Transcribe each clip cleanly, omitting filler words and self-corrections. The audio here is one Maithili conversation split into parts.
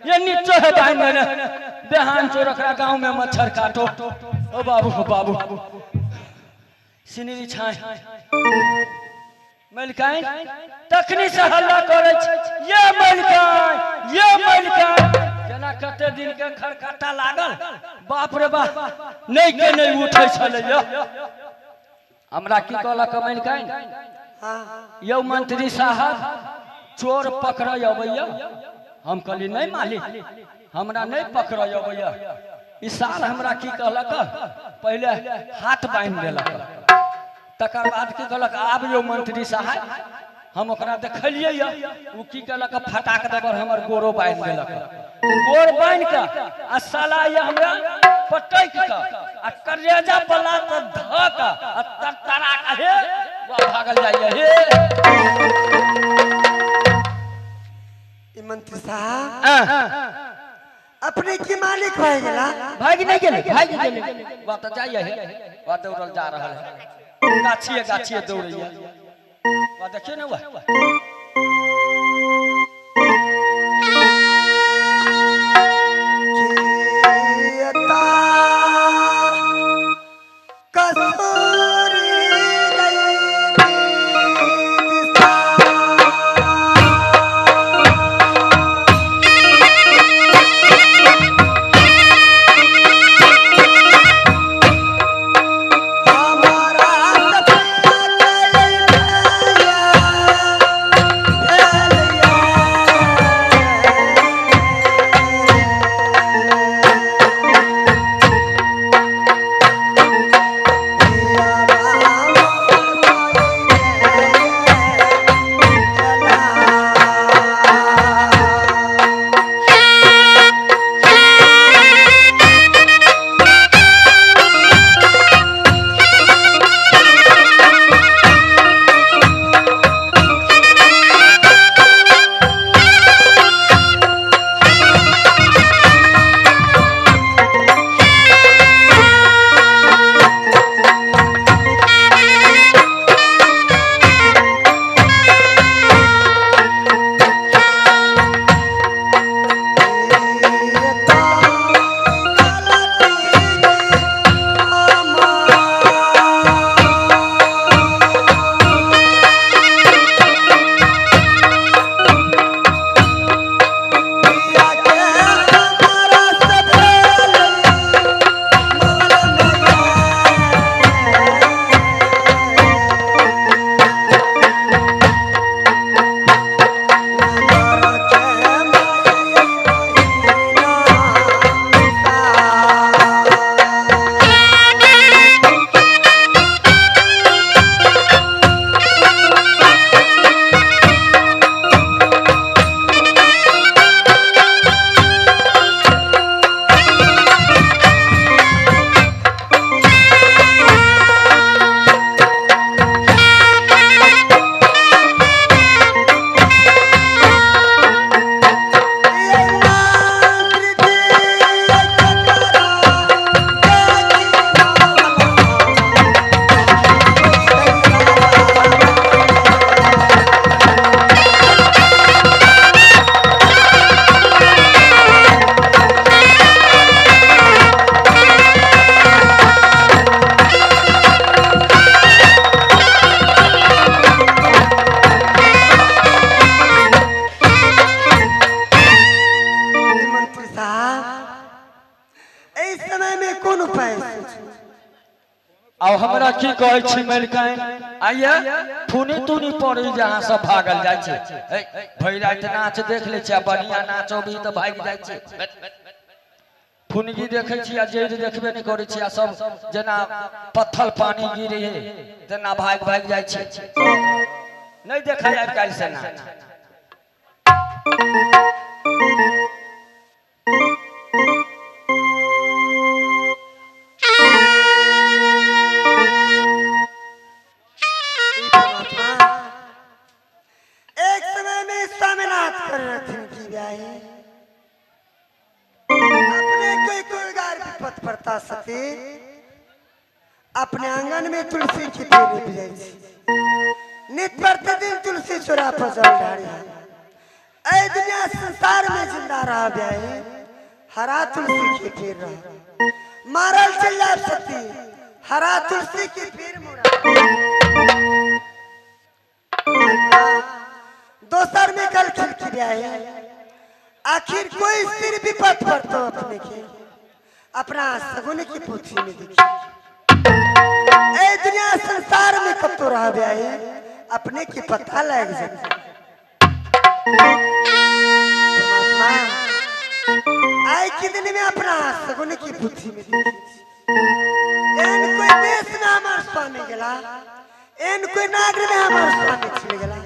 ये नीचे है भाई मैंने बेहान चोर रखा गांव में मच्छर काटो। ओ बाबू ओ बाबू सिनेरी छाय मलिकाइन तखनी से हल्ला करे ये मलिकाइन ये मलिकाइन जेना कते दिन के खरखट्टा लागल बाप रे बाप नहीं के नहीं उठै छलै। हमरा की कहलक मलिकाइन यौ मंत्री साहब चोर पकड़ै अबैया। हम कहली नहीं मालिक हमरा नहीं पकड़ै अबैया। इस साल हमरा की कहलक पहले हाथ बान्हि देलक तकर बाद की कहलक आब यौ मंत्री साहब हम ओकरा देखलियै ओ की कहलक फटाक दबर हमर गोरो बान्हि देलक। गोर बान्हि कऽ आ साला ये हमरा पटकि कऽ आ करेजा बला तऽ धऽ कऽ आ तरतरा कऽ हे वाह भागल जाइए हे। ई मंत्री साहब अपने की मालिक भए गेला? भागि नहीं गेलै भागि गेलै वाह तऽ जाइए हे वाह दौड़ल जा रहल है गाछिए गाछिए दौड़ैया वाह देखियौ ने वाह। हमरा की कहै छी मलिकाइन आइए फुनी तुनी पड़ी जहाँ सब भागल जाइ छै भरि राति नाच देख लै छै आ बढ़िया नाच अभी तऽ भागि जाइ छै। फुनगी देखै छी आ जड़ि देखबे नहि करै छी आ सब जेना पत्थर पानी गिरे है तेना भागि भागि जाइ छै। नहीं देखा जाए काल्हि से नाच। एक समय में स्वामीनाथ कर रहथिन की ब्याही अपने कोई कोई विपत पड़ता सती अपने आंगन में तुलसी की पेड़ रोपि जाइ छी, नित प्रतिदिन तुलसी चोरा पर जल ढारी। ऐ दुनिया संसार में जिंदा रह गए हरा तुलसी की फिर रह मारल चल जा सती हरा तुलसी की फिर मुरा। दोसर में कल खिड़की आए आखिर कोई सिर विपद पर तो अपने के अपना सगुन की पोथी में देखी। ऐ दुनिया संसार में कब तो रह गए अपने की पता लग जाए। आए के दिन में अपना सगुन की बुद्धि में देखी। एन कोई देश में हमार स्वामी गला, एन कोई नागर में हमार स्वामी चले गला।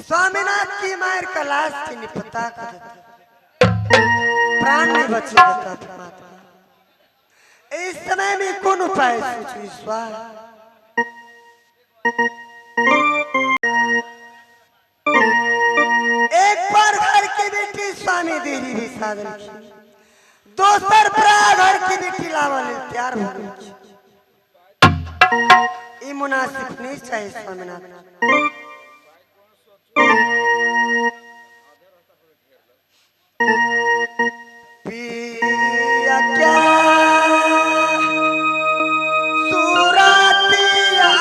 स्वामीनाथ की मायर का लाश की निपता कर देते। प्राण नहीं बचे देता परमात्मा। इस समय में कौन उपाय सोचू ईश्वर? एक बार घर की बेटी स्वामी देवी भी साधन की, दोसर प्राय घर की बेटी लावल तैयार हो गई। ई मुनासिब नहीं चाहिए स्वामीनाथ। पिया क्या सुरतिया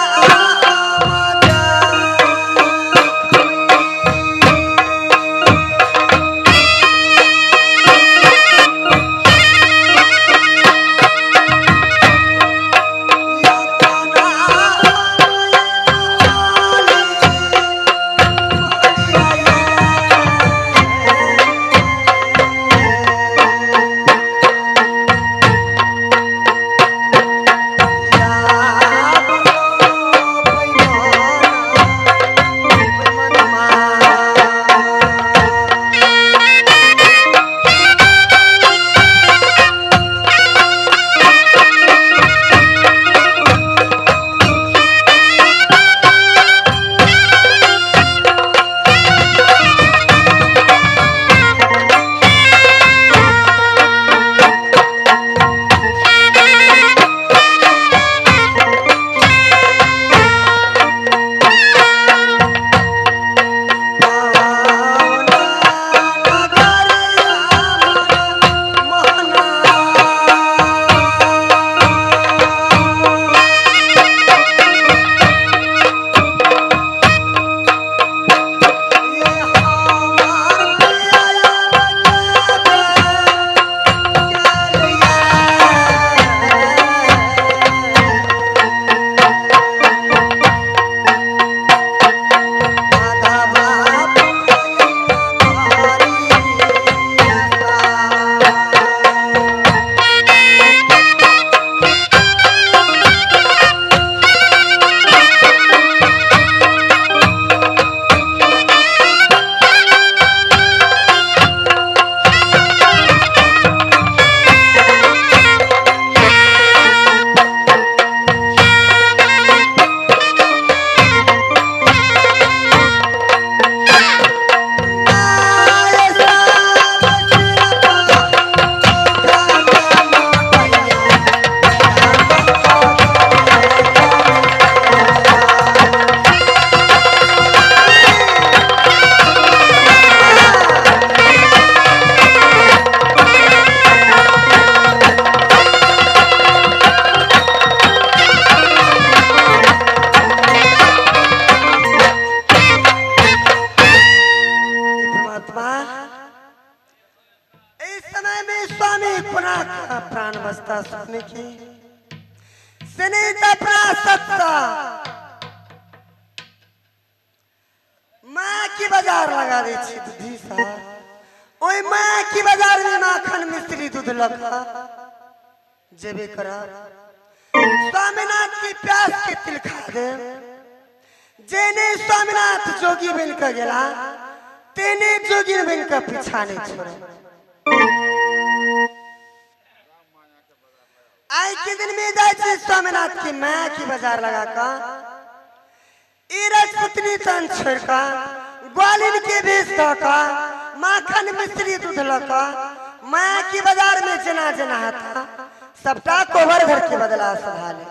प्राण बसता स्वामी की सत्ता माँ की बाजार लगा दी छी दूधी सा। ओई माँ की बाजार में माखन मिश्री दूध लगा जेबे करा स्वामीनाथ की प्यास के तिल खा दे। जेने स्वामीनाथ जोगी बन के गेला तेने जोगी बन के पीछा नहीं छोड़ा। आई के दिन में जाए छी स्वामीनाथ की माँ की बाजार लगा का राजपुतनी तन छोड़का ग्वालिन के भेष का माखन मिश्री दूध लका माँ की बाजार में जना जना था सबटा कोहर घर के बदला संभाले।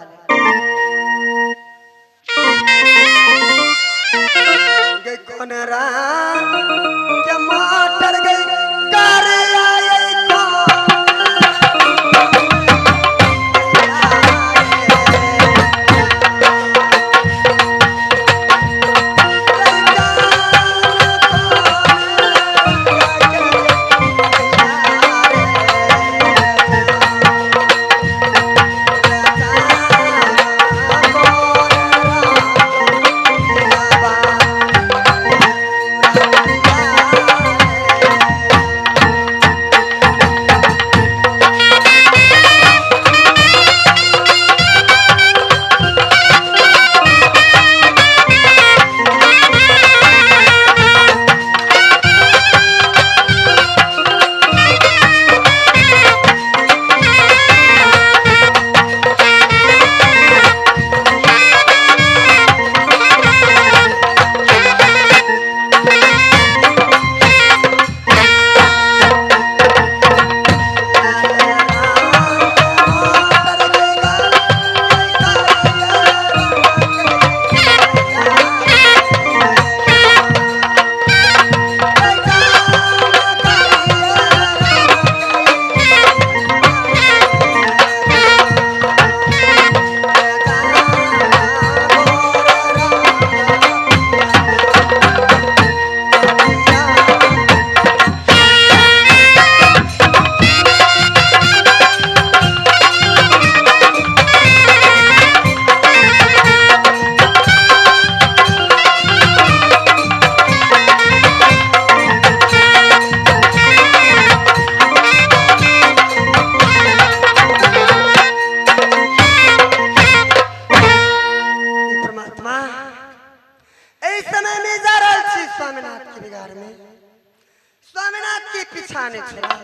गई कौन राम के माटर गई कर आए आने छला।